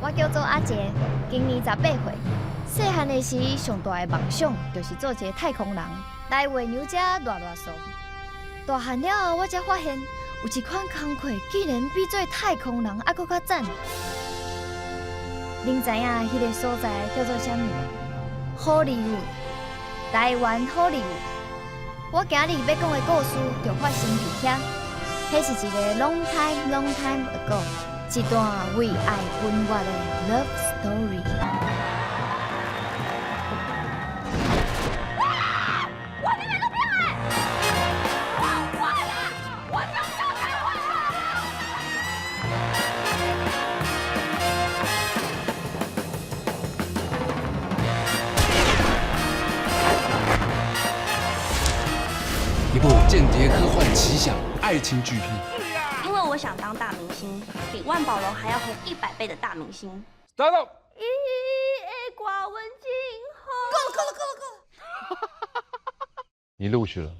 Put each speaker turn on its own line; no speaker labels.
我叫做阿杰，今年18歲。細漢的時，上大的夢想就是做一个太空人，來月娘遮賴賴數。大漢了後，我才發現有一款工課竟然比做太空人猶閣較讚。恁知影彼个所在叫做啥物無？好利伍，台灣好利伍。我今日欲講的故事就發生佇遐。彼是一个 long time long time ago，一段為愛奔月的 love story。
我你兩個不要來！我換啦！我就要開換啦！
一部間諜科幻奇想愛情巨片。
因為我想當大明星，比萬寶龍還要紅100倍的大明星。
Stop！
伊的歌阮真好。
夠了，夠了，夠了，夠了！你錄取了。